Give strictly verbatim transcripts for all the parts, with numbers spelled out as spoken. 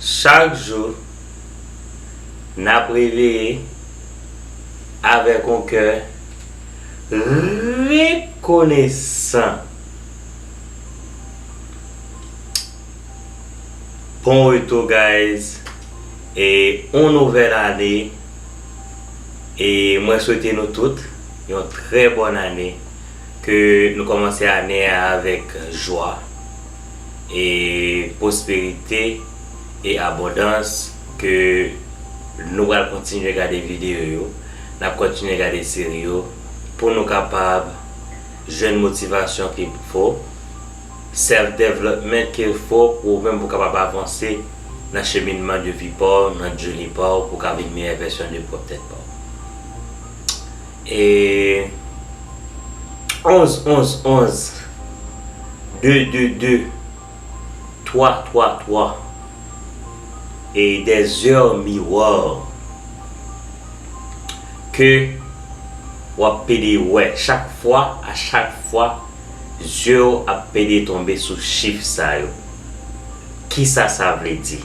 Chak jou, n ap reveye avèk yon kè rekonesan. Bon retou, guys. E yon nouvèl ane. E mwen swete nou tout yon trè bòn ane. Ke nou kòmanse ane a avèk jwa e pwosperite e abondans, ke nou pral kontinye gade videyo yo, n ap kontinye gade seri yo pou nou kapab jwenn motivasyon ke fò, self development ke fò pou ou menm pou kapab avanse nan cheminman de vi pa w, nan journey pa w, pou w ka vin meyè vèsyon de pwòp tèt pa w. E onz, onz, onz, de, de, de, twa, twa, twa, e des heures miroirs ke w ap pede wè chak fwa, a chak fwa, zye w ap pede tonbe sou chif sa yo. Kisa sa vle di?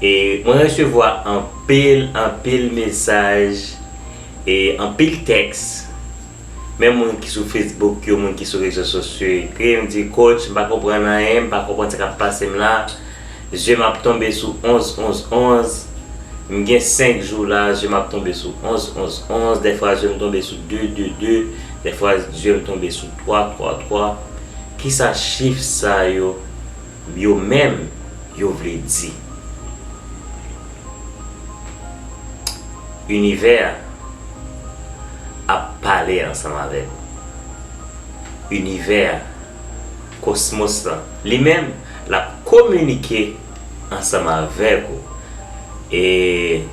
E mwen resevwa anpil, anpil mesaj e anpil tèks. Men moun ki sou Facebook yo, moun ki sou rezo sosyo ekri m, di, "Coach, m pa konprann anyen, m pa konprann sa k ap pase m la. Zye m ap tonbe sou onz, onz, onz. M gen senk jou la, zye m ap tonbe sou onz, onz, onz. Dèfwa zye m tonbe sou de, de, de. Dèfwa zye m tonbe sou twa, twa, twa. Kisa chif sa yo, yo menm, yo vle di?" Inivè a ap pale ansanm avèk ou. Inivè a, kosmos lan, li menm, l ap kominike ansanm avèk ou. E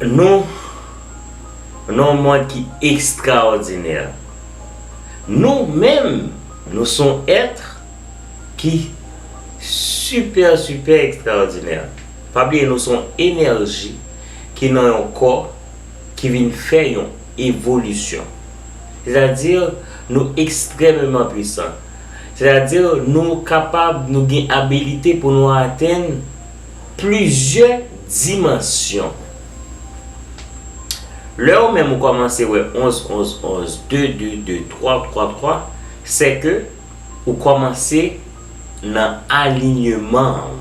nou, nou yon mond ki ekstraòdinè. Nou menm, nou se yon èt ki sipè, sipè ekstraòdinè. Pa bliye, nou se yon enèji ki nan yon kò ki vin fè yon evolisyon. Sètadi, nou ekstrèmeman pwisan. Sètadi, nou kapab, nou gen abilite pou nou atenn plizyè dimansyon. Lè ou menm ou kòmanse wè onz, onz, onz, de, de, de, twa, twa, twa, se ke ou kòmanse nan alinyeman an.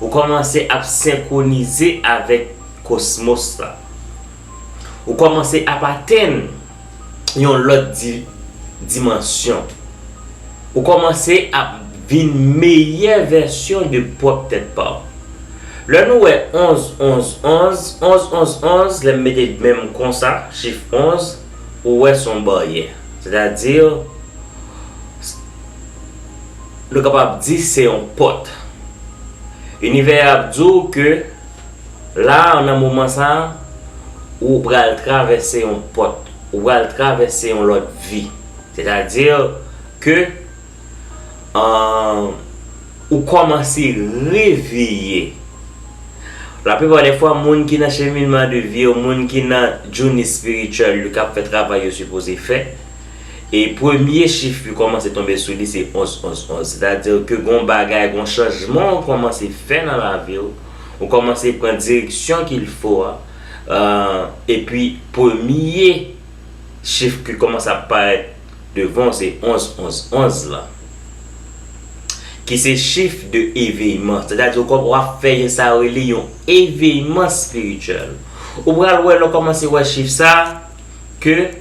Ou kòmanse ap senkwonize avèk kosmos la. Ou kòmanse ap atenn yon lòt di-, dimansyon. Ou kòmanse ap vin meyè vèsyon de pwòp tèt pa w. Lè nou wè onz, onz, onz, onz, onz, onz, lè m mete men m konsa, chif onz, ou wè se yon baryè. Sètadi, nou kapab di se yon pòt. Inivè a ap di w ke la, nan moman sa a, ou pral travèse yon pòt, ou pral travèse yon lòt vi. Sètadi ke, an, ou kòmanse reveye. Laplipa dè fwa, moun ki nan cheminman de vi yo, moun ki nan journey espirityèl yo, k ap fè travay yo sipoze fè, e premye chif ki kòmanse tonbe sou li se onz, onz, onz. Sètadi ke gon bagay, gon chanjman ou kòmanse fè nan lavi w, ou kòmanse pran direksyon qu'il faut a, euh, epi premye chif ki kòmanse ap parèt devan w se onz, onz, onz la, ki se chif de eveyman. Sètadi w ap fè sa yo rele yon eveyman espirityèl. Ou pral wè, lè w kòmanse wè chif sa, ke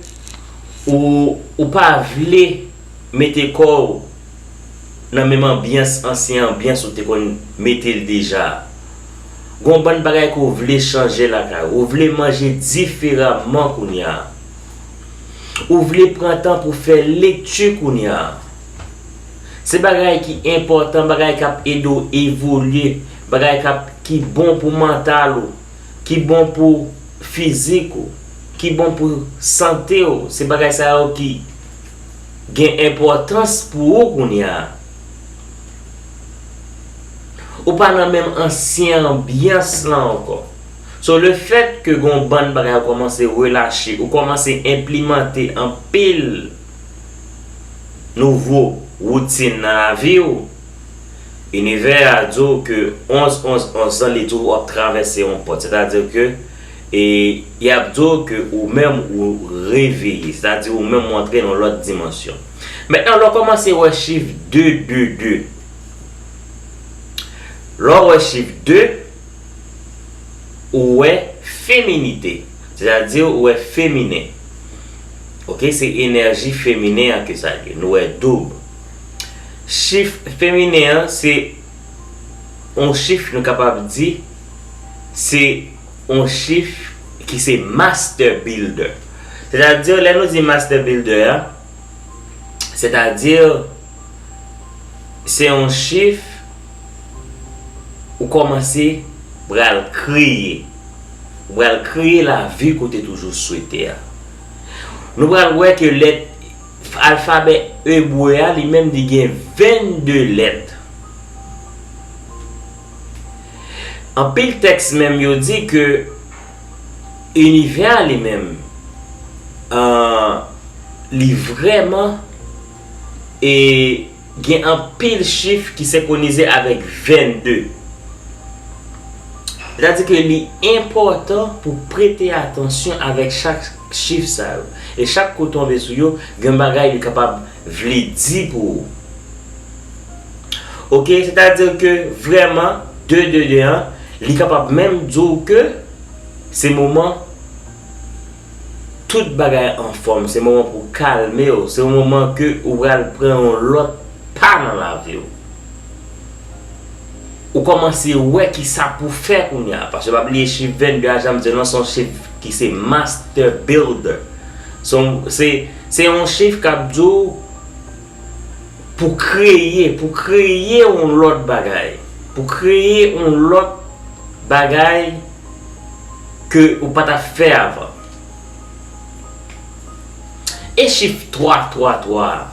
ou, ou pa vle mete kò w nan menm anbyans, ansyen anbyans ou te konn mete l deja a. Gon bann bagay ke w vle chanje lakay ou, ou vle manje diferaman kounye a. Ou vle pran tan pou fè lekti kounye a. Se bagay ki enpòtan, bagay k ap ede w evolye, bagay k ap, ki bon pou mantal ou, ki bon pou fizik ou, ki bon pou sante w. Se bagay sa yo ki gen enpòtans pou ou kounye a. Ou pa nan menm ansyen anbyans lan ankò. So, lefètke gon bann bagay ou kòmanse relache, ou kòmanse enplimante anpil nouvo woutin nan lavi w, Inivè a di w ke onz, onz, onz lan, li di w w ap travèse yon pòt. Sètadi ke, e, y ap di w ke ou menm ou reveye. Sètadi ou menm ou antre nan yon lòt dimansyon. Mentnan, lè w kòmanse wè chif de, de, de. Lè w wè chif de, ou wè feminite. Sètadi ou wè feminen. Oke, se enèji feminen an ke sa ye. Nou wè doub. Chif feminen an, se yon chif nou kapab di, se yon chif ki se master builder. Sètadi, lè nou di master builder a, sètadi, se yon chif ou kòmanse pral kreye. Ou pral kreye lavi ke w te toujou swete a. Nou pral wè ke lèt alfabè ebre a, li menm, li gen vennde lèt. Anpil tèks menm yo di ke inivè a li menm, ah, li vrèman, e, gen anpil chif ki senkwonize avèk vennde. Sètadi ke li enpòtan pou prete atansyon avèk chak chif sa yo. E chak kou w tonbe sou yo, gen bagay li kapab vle di pou ou. Oke, sètadi ke vrèman, de, de, de an, li kapab menm di w ke se moman tout bagay anfòm, se moman pou w kalme w, se yon moman ke ou pral pran yon lòt pa nan lavi w. Ou kòmanse wè kisa pou fè kounye a. Paske pa bliye chif vennde a, jan m di w lan, se yon chif ki se master builder. Se yon, se, se yon chif k ap di w pou kreye, pou kreye yon lòt bagay. Pou kreye yon lòt bagay ke ou pa t ap fè avan. E chif twa twa twa a,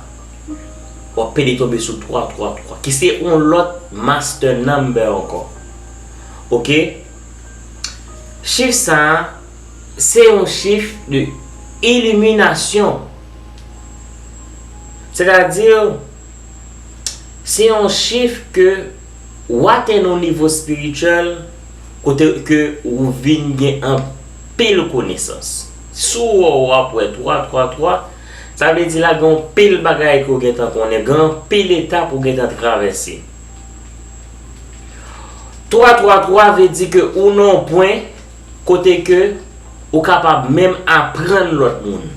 w ap pede tonbe sou twa twa twa, ki se yon lòt master number ankò. Oke? Chif sa a, se yon chif de iliminasyon. Sètadi, se yon chif ke w atenn yon nivo espirityèl kote ke ou vin gen anpil konesans. Si w wè w ap wè twa twa twa, sa vle di la gen anpil bagay ke w gentan konnen, gen anpil etap ou gentan travèse. Twa twa twa vle di ke ou nan yon pwen kote ke ou kapab menm aprann lòt moun.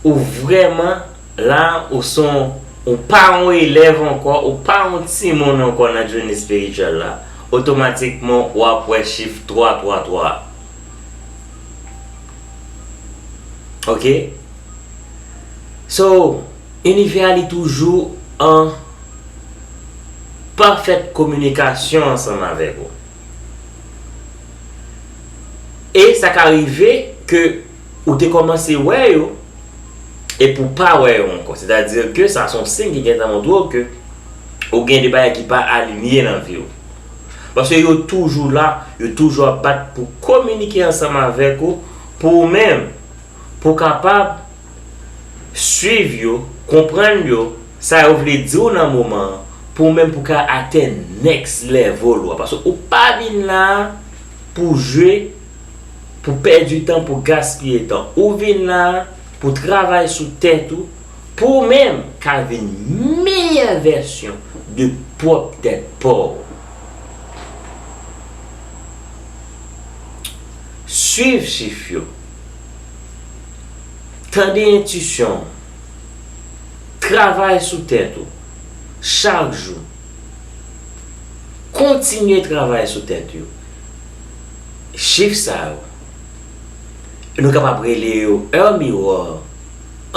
Ou vrèman la, ou se yon, ou pa yon elèv ankò, ou pa yon timoun ankò nan jounen espirityèl la. Otomatikman, w ap wè chif twa twa twa. Oke? So, inivè a li toujou an pafèt kominikasyon ansanm avèk ou. E sa ka rive ke ou te kòmanse wè yo, epi w pa wè yo ankò. Sètadi ke sa se yon siy ki gentan montre w ke ou gen de bagay ki pa alinye nan vi w. Paske yo toujou la, yo toujou ap bat pou kominike ansanm avèk ou, pou ou menm, pou w kapab swiv yo, konprann yo, sa yo vle di w nan moman an, pou w menm pou w ka atenn next level ou a. Paske ou pa vin la a pou jwe, pou pèdi tan, pou gaspiye tan. Ou vin la a pou travay sou tèt ou, pou w menm ka vin meyè vèsyon de pwòp tèt pa w. Swiv chif yo. Tande entisyon w. Travay sou tèt ou. Chak jou. Kontinye travay sou tèt yo. Chif sa yo, nou kapab rele yo heure miroir,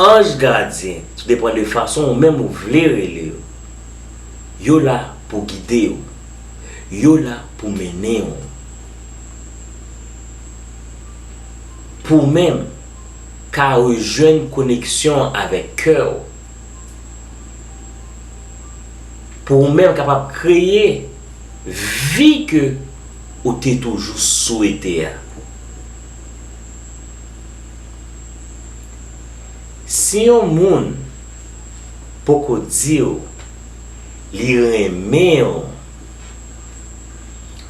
anj gadyen, tou depann de fason ou menm ou vle rele yo. Yo la pou gide w. Yo la pou mennen w. Pou w menm ka rejwenn koneksyon avèk kè w. Pou w menm kapab kreye vi ke ou te toujou swete a. Si yon moun poko di w li renmen w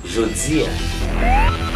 jodi a.